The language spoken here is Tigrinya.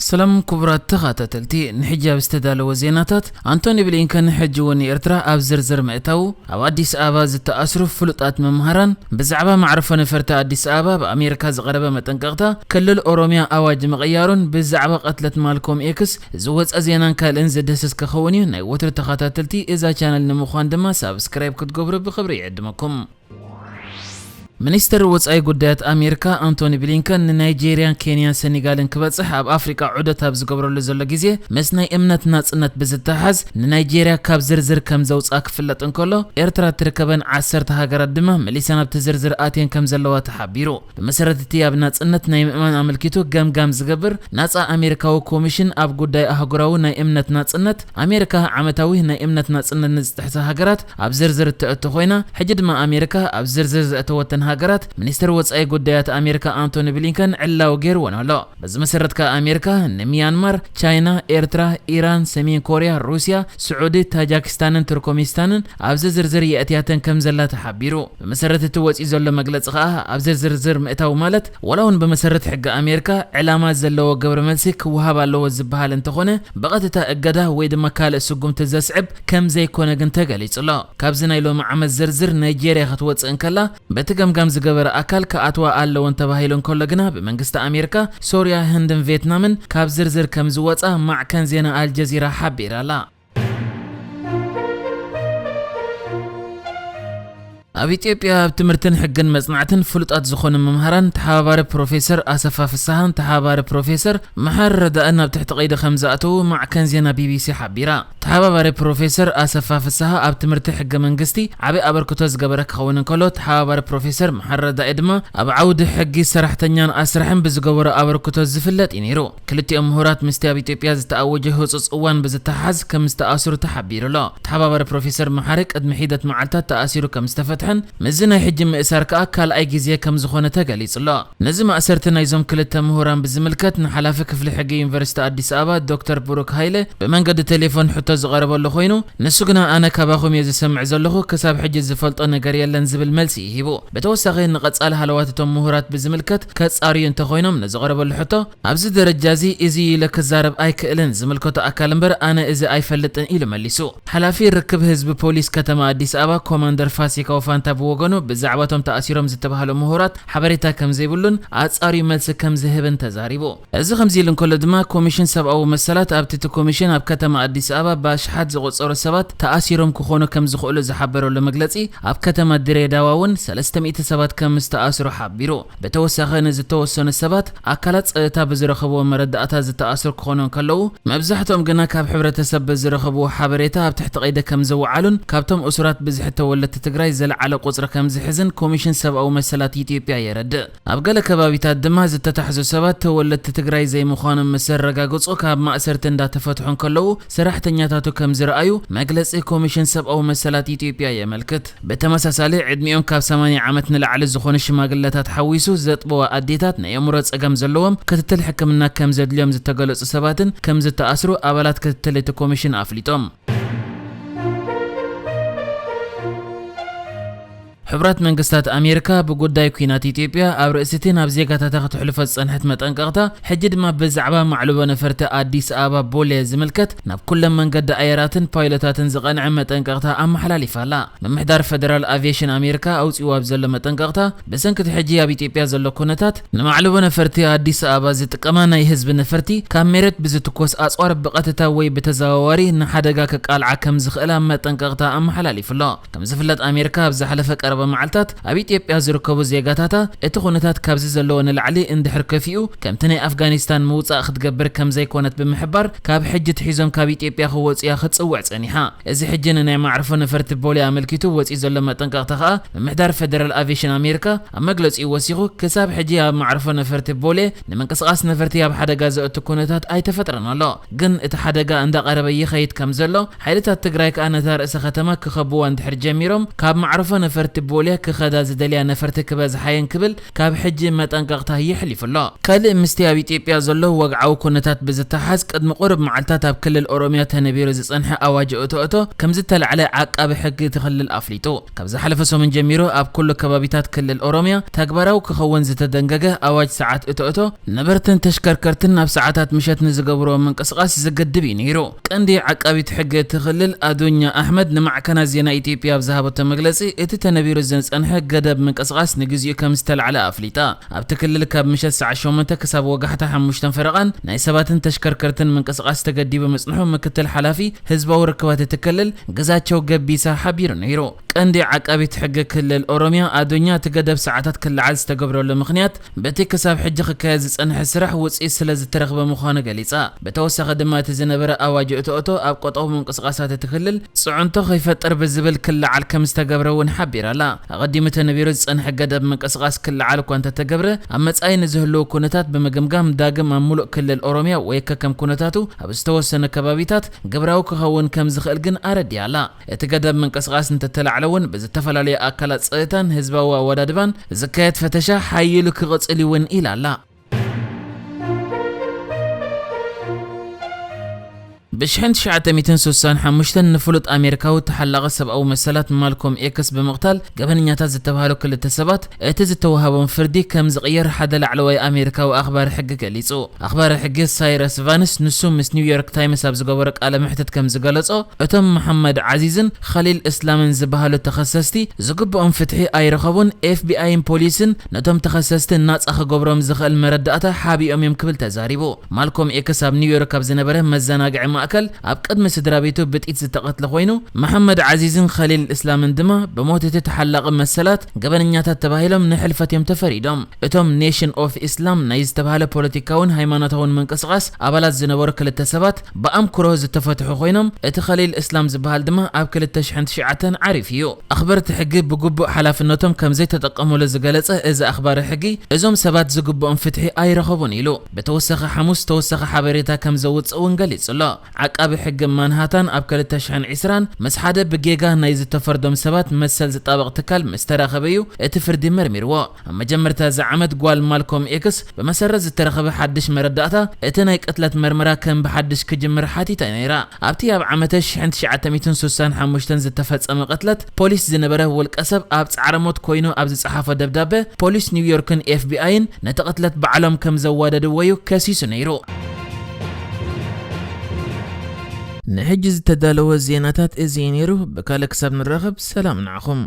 ሰላም ክቡራት ተኸታተልቲ፣ ንሕጂ ኣብ ዝተዳለወ ዜናታት፣ ኣንቶኒ ብሊንከን ሕጂ እውን ንኤርትራ ኣብ ዝርዝር ምእታዉ፣ ኣብ ኣዲስ ኣበባ ዝተኣስሩ ፍሉጣት መምሃራን፣ ብዛዕባ መዕርፎ ነፈርቲ ኣዲስ ኣበባ ብኣሜሪካ ዝቐረበ መጠንቀቕታ፣ ክልል ኦሮሚያ ኣዋጅ ምቕያሩን ብዛዕባ ቅትለት ማልኮም ኤክስ ዝወጸ ዜናን ካልእን ዝድህስስ ክኸውን እዩ። ናይ ወትሩ ተኸታተልቲ እዛ ቻነል ንምዃን ድማ ሳብስክራይብ ክትገብሩ ብኽብሪ ይዕድመኩም። ሚኒስትር ወጻኢ ጉዳያት ኣሜሪካ ኣንቶኒ ብሊንከን ንናይጄርያን ኬንያን ሰኔጋልን ክበጽሕ ኣብ ኣፍሪቃ ዑደት ኣብ ዝገብረሉ ዘሎ ግዜ፣ ምስ ናይ እምነት ናጽነት ብዝተሓዝ ንናይጄርያ ካብ ዝርዝር ከም ዘውጽኣ ክፍለጥ እንከሎ፣ ኤርትራ ትርከበን ዓሰርተ ሃገራት ድማ መሊሰን ኣብቲ ዝርዝር ኣትየን ከም ዘለዋ ተሓቢሩ። ብመሰረት እቲ ኣብ ናጽነት ናይ ምእማን ኣመልኪቱ ገምጋም ዝገብር ናጻ ኣሜሪካዊ ኮሚሽን ኣብ ጉዳይ ኣህጉራዊ ናይ እምነት ናጽነት፣ ኣሜሪካ ዓመታዊ ናይ እምነት ናጽነት ንዝጥሕሳ ሃገራት ኣብ ዝርዝር እተእቱ ኮይና፣ ሕጂ ድማ ኣሜሪካ ኣብ ዝርዝር ዘእተወተን ሃገራት ሚኒስትር ወጻኢ ጉዳያት ኣሜሪካ ኣንቶኒ ብሊንከን ዕላዊ ገይርወን ኣሎ። በዚ መሰረት ከኣ ኣሜሪካ ንሚያንማር፣ ቻይና፣ ኤርትራ፣ ኢራን፣ ሰሜን ኮርያ፣ ሩስያ፣ ስዑዲ፣ ታጃኪስታንን ቱርኮሚስታንን ኣብዚ ዝርዝር የእትያተን ከም ዘላ ተሓቢሩ። ብመሰረት እቲ ወጺኡ ዘሎ መግለጺ ከኣ ኣብዚ ዝርዝር ምእታው ማለት ዋላ እውን ብመሰረት ሕጊ ኣሜሪካ ዕላማ ዘለዎ ግብረ መልሲ ክወሃብ ኣለዎ ዝበሃል እንተኾነ፣ ብቐጥታ እገዳ ወይ ድማ ካልእ ስጉምቲ ዘስዕብ ከም ዘይኮነ ግን ተገሊጹ ኣሎ። ካብዚ ናይ ሎሚ ዓመት ዝርዝር ናይጄርያ ክትወጽእ እንከላ፣ በቲ ገምጋም ዝገበረ ኣካል ክኣትዋ ኣለወን ተባሂሉ እንከሎ ግና፣ ብመንግስቲ ኣሜሪካ፣ ሶርያ፣ ህንድን ቬትናምን ካብ ዝርዝር ከም ዝወጻ ማዕከን ዜና ኣልጀዚራ ሓቢራ ኣላ። ኣብ ኢትዮጵያ ኣብ ትምህርትን ሕግን መጽናዕትን ፍሉጣት ዝኾኑ መምሃራን ተሓባባሪ ፕሮፌሰር ኣሰፋ ፍስሃን ተሓባባሪ ፕሮፌሰር መሓሪ ረዳእን ኣብ ትሕቲ ቀይዲ ከም ዝኣተዉ ማዕከን ዜና ቢቢሲ ሓቢራ። ተሓባባሪ ፕሮፌሰር ኣሰፋ ፍስሃ ኣብ ትምህርቲ ሕገ መንግስቲ ዓቢ ኣበርክቶ ዝገበረ ክኸውን እንከሎ፣ ተሓባባሪ ፕሮፌሰር መሓሪ ረዳኢ ድማ ኣብ ዓውዲ ሕጊ ሰራሕተኛን ኣስራሕን ብዝገበሮ ኣበርክቶ ዝፍለጥ እዩ ነይሩ። ክልቲኦም ምሁራት ምስቲ ኣብ ኢትዮጵያ ዝተኣወጀ ህጹጽ እዋን ብዝተሓሓዝ ከም ዝተኣስሩ ተሓቢሩ ኣሎ። ተሓባባሪ ፕሮፌሰር መሓሪ ቅድሚ ሒደት መዓልታት ተኣሲሩ ከም ዝተፈትሐን ምስዚ ናይ ሕጂ ምእሳር ከኣ ካልኣይ ግዜ ከም ዝኾነ ተገሊጹ ኣሎ። ነዚ ማእሰርቲ ናይዞም ክልተ ምሁራን ብዝምልከት ንሓላፊ ክፍሊ ሕጊ ዩኒቨርሲቲ ኣዲስ ኣበባ ዶክተር ብሩክ ሃይለ ብመንገዲ ቴሌፎን ሕቶ ዝቐረበሉ ኮይኑ፣ ንሱ ግና ኣነ ካባኹም እየ ዝሰምዕ ዘለኹ፣ ክሳብ ሕጂ ዝፈልጦ ነገር የለን ዝብል መልሲ እዩ ሂቡ። ብተወሳኺ ንቐጻሊ ሃለዋት እቶም ምሁራት ብዝምልከት ከጻርዩ እንተኾይኖም ንዝቐረበሉ ሕቶ፣ ኣብዚ ደረጃ እዚ እዚ ኢለ ክዛረብ ኣይክእልን፣ ዝምልከቶ ኣካል እምበር ኣነ እዚ ኣይፈልጥን ኢሉ መሊሱ። ሓላፊ ርክብ ህዝቢ ፖሊስ ከተማ ኣዲስ ኣበባ ኮማንደር ፋሲካው ፋንታ ብወገኑ ብዛዕባ እቶም ተኣሲሮም ዝተባህሉ ምሁራት ሓበሬታ ከም ዘይብሉን ኣጻርዩ መልሲ ከም ዝህብን ተዛሪቡ። እዚ ከምዚ ኢሉ እንከሎ ድማ ኮሚሽን ሰብኣዊ መሰላት ኣብቲ እቲ ኮሚሽን ኣብ ከተማ ኣዲስ ኣበባ ብኣሽሓት ዝቑጸሩ ሰባት ተኣሲሮም ክኾኑ ከም ዝኽእሉ ዝሓበረሉ መግለጺ ኣብ ከተማ ድሬዳዋ እውን ሰለስተ ሚእቲ ሰባት ከም ዝተኣስሩ ሓቢሩ። ብተወሳኺ ንዝተወሰኑ ሰባት ኣካላት ጸጥታ ብዝረኸብዎ መረዳእታ ዝተኣስሩ ክኾኑ እንከለዉ፣ መብዛሕትኦም ግና ካብ ሕብረተሰብ ብዝረኸብዎ ሓበሬታ ኣብ ትሕቲ ቀይዲ ከም ዝወዓሉን ካብቶም እሱራት ብዝሒ ተወለድቲ ትግራይ ዝለዓለ ቁጽሪ ከም ዝሕዝን ኮሚሽን ሰብኣዊ መሰላት ኢትዮጵያ የረድእ። ኣብ ገለ ከባቢታት ድማ ዝተታሕዙ ሰባት ተወለድቲ ትግራይ ዘይምዃኖም ምስ ዘረጋግጹ ካብ ማእሰርቲ እንዳተፈትሑ እንከለዉ ሰራሕተኛታቱ ከም ዝረኣዩ መግለጺ ኮሚሽን ሰብኣዊ መሰላት ኢትዮጵያ የመልክት። ብተመሳሳሊ ዕድሚኦም ካብ ሰማንያ ዓመት ንላዕሊ ዝኾኑ ሽማግለታት ሓዊሱ ዘጥበዋ ኣዴታት ናይ ኣእምሮ ጸገም ዘለዎም ክትትል ሕክምና ከም ዘድልዮም ዝተገለጹ ሰባትን ከም ዝተኣስሩ ኣባላት ክትትል እቲ ኮሚሽን ኣፍሊጦም። ሕቡራት መንግስታት ኣሜሪካ ብጉዳይ ኲናት ኢትዮጵያ ኣብ ርእሲቲ ናብ ዜጋታታ ክትሕልፎ ዝጸንሐት መጠንቀቕታ፣ ሕጂ ድማ ብዛዕባ ማዕልቦ ነፈርቲ ኣዲስ ኣበባ ቦሌ ዝምልከት ናብ ኩለን መንገዲ ኣየራትን ፓይሎታትን ዝቐንዐ መጠንቀቕታ ኣመሓላሊፋ ኣላ። ምምሕዳር ፈደራል ኣቪዬሽን ኣሜሪካ ኣውጺኡ ኣብ ዘሎ መጠንቀቕታ፣ ብሰንኪ እቲ ሕጂ ኣብ ኢትዮጵያ ዘሎ ኩነታት ንማዕልቦ ነፈርቲ ኣዲስ ኣበባ ዝጥቀማ ናይ ህዝቢ ነፈርቲ ካብ መሬት ብዝትኮስ ኣጽዋር ብቐጥታ ወይ ብተዘዋዋሪ ንሓደጋ ከቃልዓ ከም ዝኽእላ መጠንቀቕታ ኣመሓላሊፉ ኣሎ። ከም ዝፍለጥ ኣሜሪካ ኣብ ዝሓለፈ ቀረባ መዓልታት ኣብ ኢትዮጵያ ዝርከቡ ዜጋታታ እቲ ኩነታት ካብዚ ዘለዎ ንላዕሊ እንድሕር ከፊኡ ከምቲ ናይ ኣፍጋኒስታን ምውጻእ ክትገብር ከም ዘይኮነት ብምሕባር ካብ ሕጂ ትሒዞም ካብ ኢትዮጵያ ክወጹ እያ ክትጽውዕ ጸኒሓ። እዚ ሕጂ ንናይ ማዕርፎ ነፈርቲ ቦሌ ኣመልኪቱ ወጺኡ ዘሎ መጠንቀቕታ ከኣ ምምሕዳር ፈደራል ኣቪዬሽን ኣሜሪካ ኣብ መግለጺኡ ወሲኹ ክሳብ ሕጂ ኣብ ማዕርፎ ነፈርቲ ቦሌ ንምንቅስቓስ ነፈርቲ ኣብ ሓደጋ ዘእቱ ኩነታት ኣይተፈጥረን ኣሎ። ግን እቲ ሓደጋ እንዳቐረበ ይኸይድ ከም ዘሎ፣ ሓይልታት ትግራይ ከኣ ነታ ርእሰ ከተማ ክኸብዋ እንድሕር ጀሚሮም፣ ካብ ማዕርፎ ነፈርቲ ቦልያ ክኸዳ ዝደልያ ነፈርቲ ክበዝሓየን ክብል ካብ ሕጂ መጠንቀቕታ የሕሊፉ ኣሎ። ካልእ ምስቲ ኣብ ኢትዮጵያ ዘሎ ወግዓዊ ኩነታት ብዝተሓዝ፣ ቅድሚ ቁሩብ መዓልታት ኣብ ክልል ኦሮምያ ተነቢሩ ዝጸንሐ ኣዋጅ እቶእቶ ከም ዝተላዕለ ዓቃቢ ሕጊ እቲ ክልል ኣፍሊጡ። ካብ ዝሓለፈ ሰሙን ጀሚሩ ኣብ ኩሉ ከባቢታት ክልል ኦሮምያ ተግባራዊ ክኸውን ዝተደንገገ ኣዋጅ ሰዓት እቶእቶ ነበርትን ተሽከርከርትን ናብ ሰዓታት ምሸት ንዝገብርዎ ምንቅስቓስ ዝገድብ እዩ ነይሩ። ቀንዲ ዓቃቢት ሕጊ እቲ ክልል ኣዱኛ ኣሕመድ ንማዕከናት ዜና ኢትዮጵያ ኣብ ዝሃበቶ መግለጺ፣ እቲ ተነቢሩ ዝጸንሐ ገደብ ምንቅስቓስ ንግዚኡ ከም ዝተላዕለ ኣፍሊጣ። ኣብቲ ክልል ካብ ምሸት ሰዓት ሸሞንተ ክሳብ ወጋሕታ ሓሙሽተ ፈረቓን ናይ ሰባትን ተሽከርከርትን ምንቅስቓስ ተገዲቡ ምጽንሑ ምክትል ሓላፊ ህዝባዊ ርክባት እቲ ክልል ግዛቸው ገቢሳ ሓቢሩ ነይሩ። ቀንዲ ዓቃቢት ሕጊ ክልል ኦሮምያ ኣዱኛ እቲ ገደብ ሰዓታት ክለዓል ዝተገብረሉ ምኽንያት በቲ ክሳብ ሕጂ ክካየድ ዝጸንሐ ስራሕ ውጽኢት ስለ ዝተረኽበ ምዃኑ ገሊጻ። ብተወሳኺ ድማ እቲ ዝነበረ ኣዋጅ እቶእቶ ኣብ ቀጠዊ ምንቅስቓሳት እቲ ክልል ጽዕንቶ ከይፈጥር ብዝብል ክለዓል ከም ዝተገብረ እውን ሓቢራ ኣላ። ኣቐዲሙ ተነቢሩ ዝጸንሐ ገደብ ምንቅስቓስ ክለዓል እኳ እንተተገብረ፣ ኣብ መጻኢ ንዝህልዉ ኩነታት ብምግምጋም ዳግም ኣብ ሙሉእ ክልል ኦሮምያ ወይ ከከም ኩነታቱ ኣብ ዝተወሰነ ከባቢታት ግብራዊ ክኸውን ከም ዝኽእል ግን ኣረዲኣ ኣላ። እቲ ገደብ ምንቅስቓስ እንተተላዕለ እውን ብዝተፈላለዩ ኣካላት ጸጥታን ህዝባዊ ኣወዳድባን ዝካየድ ፈተሻ ሓይሉ ክቕጽል እውን ኢላ ኣላ። ብ ሽሕን ትሽዓተ ሚእትን ስሳን ሓሙሽተን ንፍሉጥ ኣሜሪካዊ ተሓላቒ ሰብኣዊ መሰላት ማልኮም ኤክስ ብምቕታል ገበነኛታት ዝተባህሉ ክልተ ሰባት እቲ ዝተዋህቦም ፍርዲ ከም ዝቕየር ሓደ ላዕለዋይ ኣሜሪካዊ ኣኽባሪ ሕጊ ገሊጹ። ኣኽባሪ ሕጊ ሳይረስ ቫንስ ንሱ ምስ ኒውዮርክ ታይምስ ኣብ ዝገበሮ ቃለ መሕትት ከም ዝገለጾ፣ እቶም መሓመድ ዓዚዝን ኸሊል እስላምን ዝበሃሉ ተኸሰስቲ ዝግብኦም ፍትሒ ኣይረኸቡን፣ ኤፍቢኣይን ፖሊስን ነቶም ተኸሰስቲ ናጻ ክገብሮም ዝኽእል መረዳእታ ሓቢኦም እዮም ክብል ተዛሪቡ። ማልኮም ኤክስ ኣብ ኒውዮርክ ኣብ ዝነበረ መዘናግዒ ማእከል ኣብ ቅድሚ ስድራ ቤቱ ብጥይት ዝተቐትለ ኮይኑ፣ መሓመድ ዓዚዝን ኸሊል እስላምን ድማ ብሞት እቲ ተሓላቒ መሰላት ገበነኛታት ተባሂሎም ንሕልፈት እዮም ተፈሪዶም። እቶም ኔሽን ኦፍ ኢስላም ናይ ዝተባህለ ፖለቲካውን ሃይማኖታውን ምንቅስቓስ ኣባላት ዝነበሩ ክልተ ሰባት ብኣምክሮ ዝተፈትሑ ኮይኖም፣ እቲ ኸሊል እስላም ዝበሃል ድማ ኣብ ክልተ ሽሕን ትሽዓተን ዓሪፉ እዩ። ኣኽበርቲ ሕጊ ብግቡእ ሓላፍነቶም ከም ዘይተጠቀሙሉ ዝገለጸ እዚ ኣኽባሪ ሕጊ፣ እዞም ሰባት ዝግብኦም ፍትሒ ኣይረኸቡን ኢሉ። ብተወሳኺ ሓሙስ ተወሳኺ ሓበሬታ ከም ዘውጽእ እውን ገሊጹ ኣሎ። ዓቃቢ ሕጊ ማንሃታን ኣብ ክልተ ሽሕን ዕስራን ምስ ሓደ ብጌጋ ናይ ዝተፈርዶም ሰባት መሰል ዝጣበቕ ትካል ምስ ተራኸበ እዩ እቲ ፍርዲ መርሚርዎ። ኣብ መጀመርታ እዚ ዓመት ጓል ማልኮም ኤክስ ብመሰረት ዝተረኸበ ሓድሽ መረዳእታ እቲ ናይ ቅትለት መርመራ ከም ብሓድሽ ክጅምር ሓቲታ ነይራ። ኣብቲ ኣብ ዓመተ ሽሕን ትሽዓተ ሚእትን ስሳን ሓሙሽተን ዝተፈጸመ ቅትለት ፖሊስ ዝነበረ ውልቀ ሰብ ኣብ ጻዕረ ሞት ኮይኑ ኣብ ዝጸሓፎ ደብዳበ ፖሊስ ኒውዮርክን ኤፍቢኣይን ነቲ ቅትለት ባዕሎም ከም ዘዋደድዎ እዩ ከሲሱ ነይሩ። ንሕጂ ዝተዳለወ ዜናታት እዚ እዩ ነይሩ። ብካልእ ክሳብ ንራኸብ ሰላም ንዓኹም።